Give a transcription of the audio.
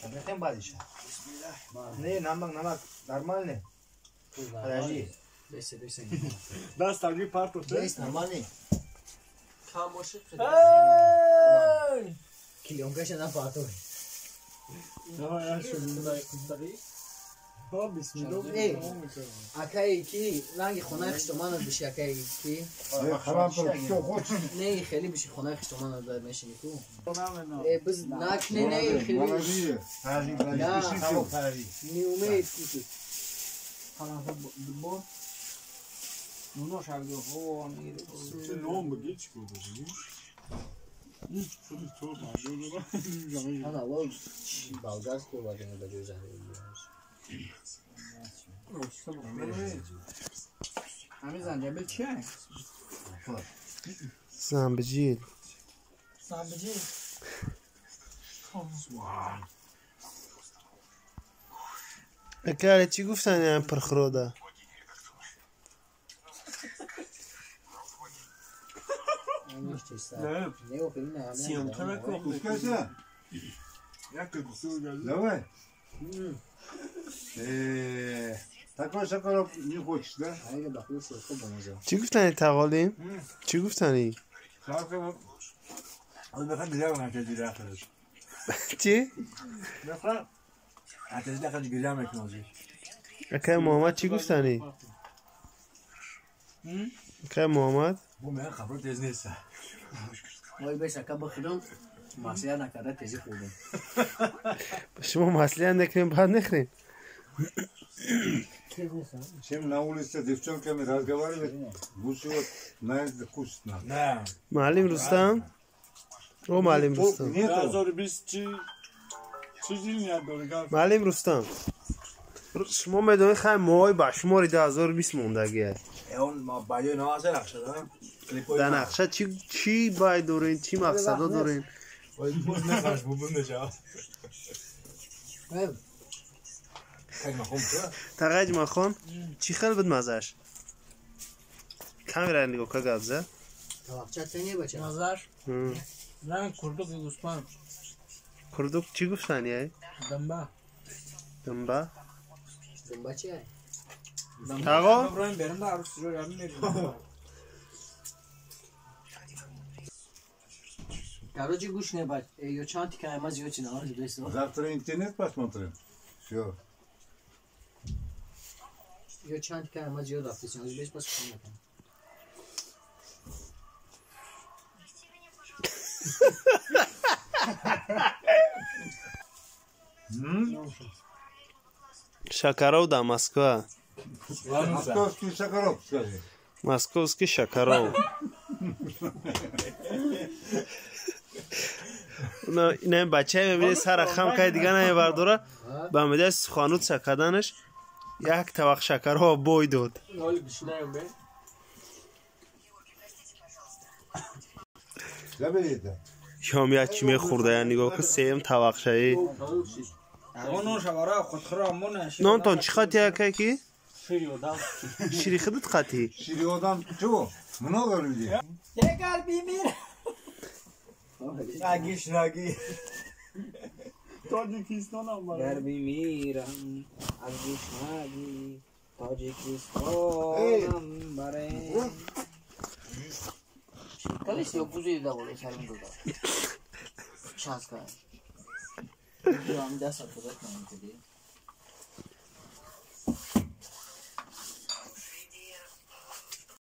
Мехем баъдиша. Не, намак, намак, нормальный. Подожди. Даст таги парту. Есть нормальный. Килонкаша на парту. Давай, я шо. Эй, акай ки ранги хонаи хиштоманат биши, акай ки? Не, хеле биши хонаи хиштоманат бад мешини ку. Э, биз накне, не, хеле. Не умеет кушать. Болгарский овардем ба ҷои заҳри. همین زنجبیل چیه؟ زنبجیل. زنبجیل. اکاره چی گفتن این پرخروده؟ Давай. Такой шоколад не хочешь, да? چی گفتنی تقالی؟ چی گفتنی؟ چی؟ اکای محمد چی گفتنی؟ اکای محمد؟ وای بس اکا بخورم مسئله نکرده تیزی خوردم. شما مسئله نکنیم بعد نخوریم. Чем на улице с девчонками разговаривать, лучше вот на это кушать надо. Да. معلم Рустам? О, معلم Рустам. معلم Рустам. شما میدونید خیلی ماهای با شماری 2020 موندگیه. اون ما باید نوازه نقشه دارم. در نقشه چی باید دارین؟ چی مقصدا دارین؟ باید باز نخواهش بودن نجا. تقاج مخون چی خیلی بود مزهش؟ کمی نگاه که گبزه؟ توقعات تنیه بچه مزهش؟ نه کردوک گوسفند. کردوک چی گفتنیه؟ دنبه. دنبه؟ دنبه چیه؟ تقا؟ Короче, гуш не бать. Её чантика, а мазь очень на. Завтра интернет посмотрим. Все. Её чантика, а мазь её дафтисин. Аз беш пас кунам. Шакаров да Москва. Московский Шакаров, скажи. Московский Шакаров. نه بچه میبینی سر خم که دیگه نمیبرداره به میده سخانوت سکدنش یک طبق شکرها بوی داد. شام یک چی میخورده یعنی نگاه که سیم طبق شایی نان تان چی خاطی اکی کی؟ شیری خودت خاطی؟ شیری آدم چو؟ много людей. نگیش نگی تاجیکستان هم گر بمیرم از گشنگی تاجیکستانم بره. کلش یو گوزی دا ولی شرم دادا. شانس کار. هم دست خودت نمی‌دی.